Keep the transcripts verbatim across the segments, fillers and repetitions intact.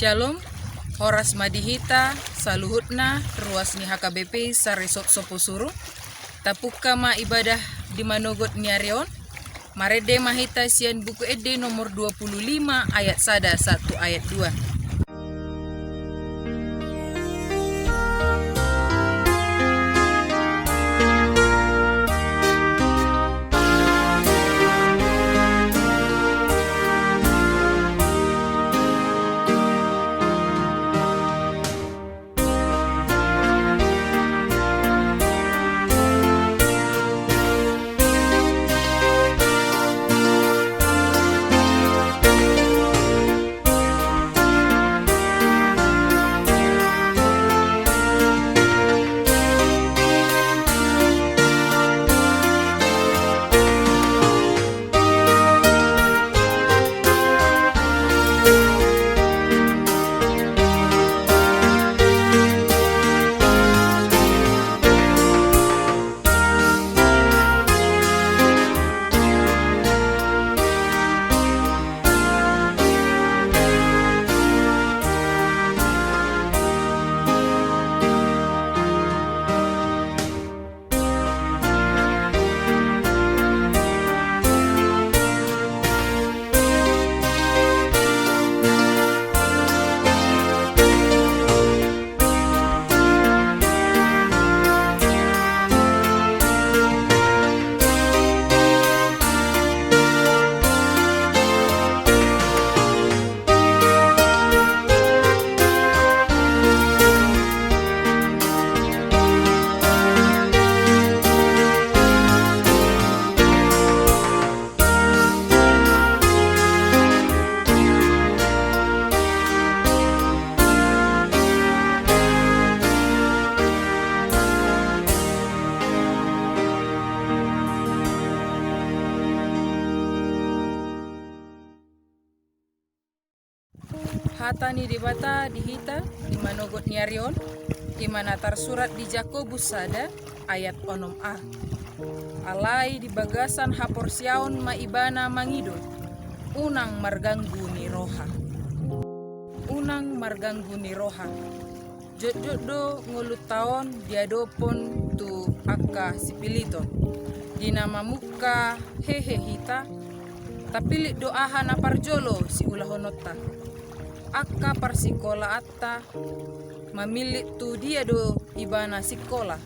Syalom, horas ma di hita saluhutna ruas ni H K B P Saresort Soposurung. Tapungka ma ibadah di manogot ni ari on, marende ma hita sian Buku Ende nomor dua puluh lima ayat sada sahat tu ayat dua. Hata ni Debata di hita di manogot ni ari on, di mana tarsurat di Jakobus sada ayat onom a. Alai di bagasan haporseaon ma ibana mangido, unang marganggu ni roha. Unang marganggu ni roha. Jotjot do ngolunta on diadopon tu angka sipiliton. Di na mamungka hehe hita, tapillit do aha na parjolo siulahononta. Angka parsikolaanta mamillit tu dia do ibana sikola.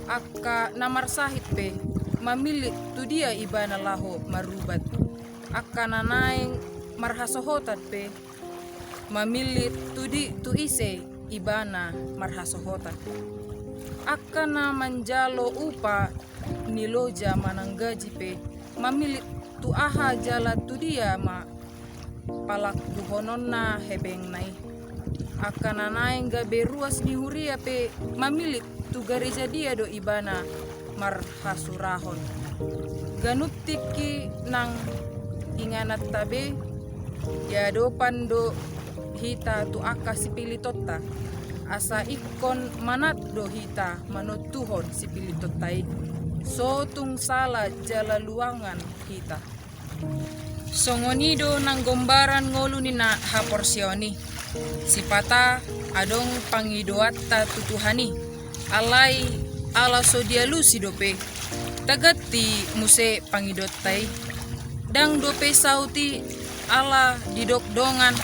Angka na marsahit pe mamillit tu dia ibana laho marubat. Angka na naeng marhasohotan pe mamillit tu di, tu ise ibana marhasohotan. Angka na manjalo upa ni loja manang gaji pe mamillit tu aha jala tu dia ma palakbuhononna hepengna i. Angka na naeng gabe ruas ni huria pe mamillit tu gareja dia do ibana marhasurahon. Ganup tingki nang ingananta be diadopan do hita tu angka sipilitonta, asa ingkon manat do hita manontuhon sipilitonta i. So tung sala jala luangan hita. Songon i do nang gombaran ngolu ni na haporseaon i. Sipata adong pangidoanta tu Tuhan i, alai ala so dialusi dope, taganti muse pangidoanta i. Ndang dope saut i ala didok dongan,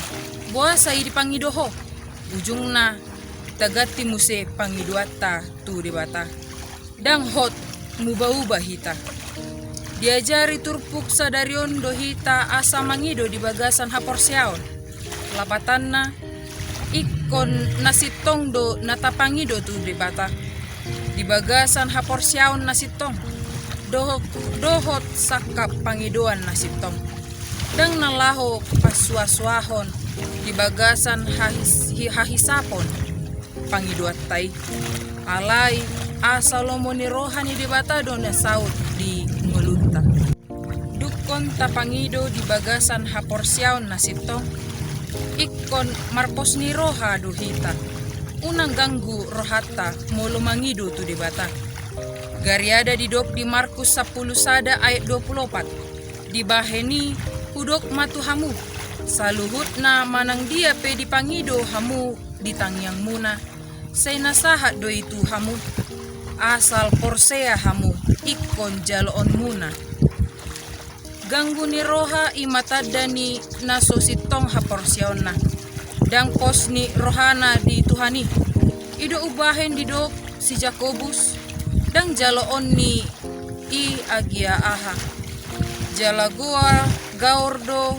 boasa i dipangido ho. Ujungna taganti muse pangidoanta tu Debata. Ndang hot muba-uba hita. Diajari turpuk sadari on do hita asa mangido di bagasan haporseaon. Lapatanna, ingkon na sintong do na tapangido tu Debata di bagasan haporseaon na sintong dohot, dohot sangkap pangidoan na sintong. Ndang na laho pasuasuahon di bagasan hahis-, hi-, hahisapon pangidoanta i. Alai asa lomo ni roha ni Debata do na saut di ngolunta. Dungkon tapangido di bagasan haporseaon na sintong, ingkon marpos ni roha do hita. Unang ganggu rohanta molo mangido tu Debata. Gariada didok di Markus sampulu sada ayat dua pulu opat. Dibahen i hudok ma tu hamu, Saluhutna manang dia pe dipangido hamu di tangiangmuna, sai na sahat do i tu hamu, asal porsea hamu ingkon jaloonmuna. Ganggu ni roha i ma tanda ni na so sintong haporseaonna. Ndang pos ni rohana di Tuhan i. I do umbahen didok si Jakobus, ndang jaloon ni i agia aha. Jala goar gaor do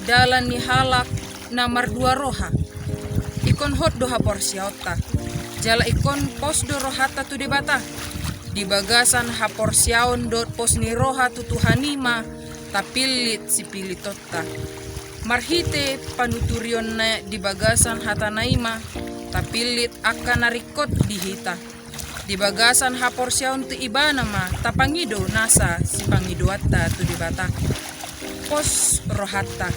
dalan ni halak na mardua roha. Ingkon hot do haporseaonta, jala ingkon pos do rohanta tu Debata. Di bagasan haporseaon dohot pos ni roha tu Tuhan i ma tapillit sipillitonta. Marhite panuturionna di bagasan hatana i ma tapillit angka na ringkot di hita. Di bagasan haporseaon tu Ibana ma tapangido nasa sipangidoanta tu Debata. Pos rohanta,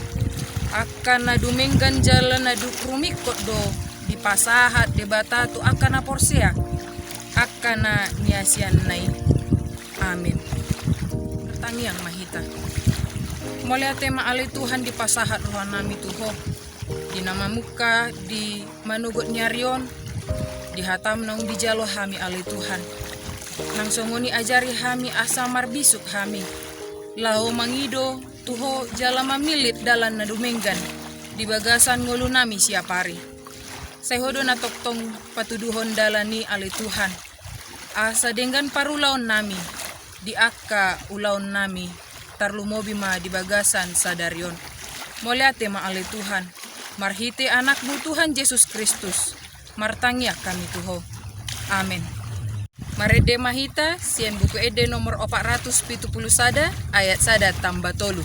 angka na dumenggan jala na du-, rumingkot do dipasahat Debata tu angka na porsea, angka na niasianna i. Amen. Martangiang ma hita. Mauliate ma ale Tuhan dipasahat rohanami tu Ho. Di na mamungka di manogot ni ari on, di hatam naung dijalo hami ale Tuhan. Nang songon i ajari hami asa marbisuk hami. Laho mangido tu Ho jala mamillit dalan na dumenggan di bagasan ngolunami siapari. Sai Ho do na tongtong patuduhon dalan i ale Tuhan. Asa denggan parulaonnami di angka ulaonnami, tarlumobi ma di bagasan sadari on. Mauliate ma ale Tuhan, marhite Anakmu Tuhan Jesus Kristus, martangiang hami tu Ho. Amen. Marende ma hita sian Buku Ende nomor opat ratus pitu pulu sada, ayat sada tamba tolu.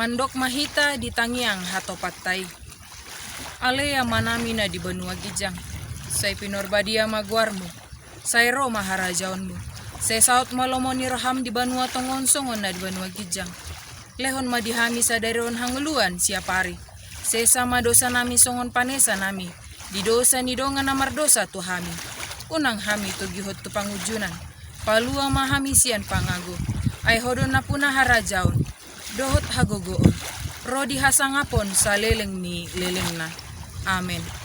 Andok ma hita di tangiang hatopanta i. Ale Amanami na di banua ginjang, sai pinarbadia ma goarmu. Sai ro ma harajaonmu. Sai saut ma lomo ni roham di banua tonga on songon na di banua ginjang. Lehon ma di hami sadari on hangoluan siapari. Sesa ma dosanami songon panesanami di dosa ni dongan na mardosa tu hami. Unang hami togihon tu pangunjunan. Palua ma hami sian pangago. Ai Ho do nampuna harajaon dohot hagogoon ro di hasangapon saleleng ni lelengna. Amen.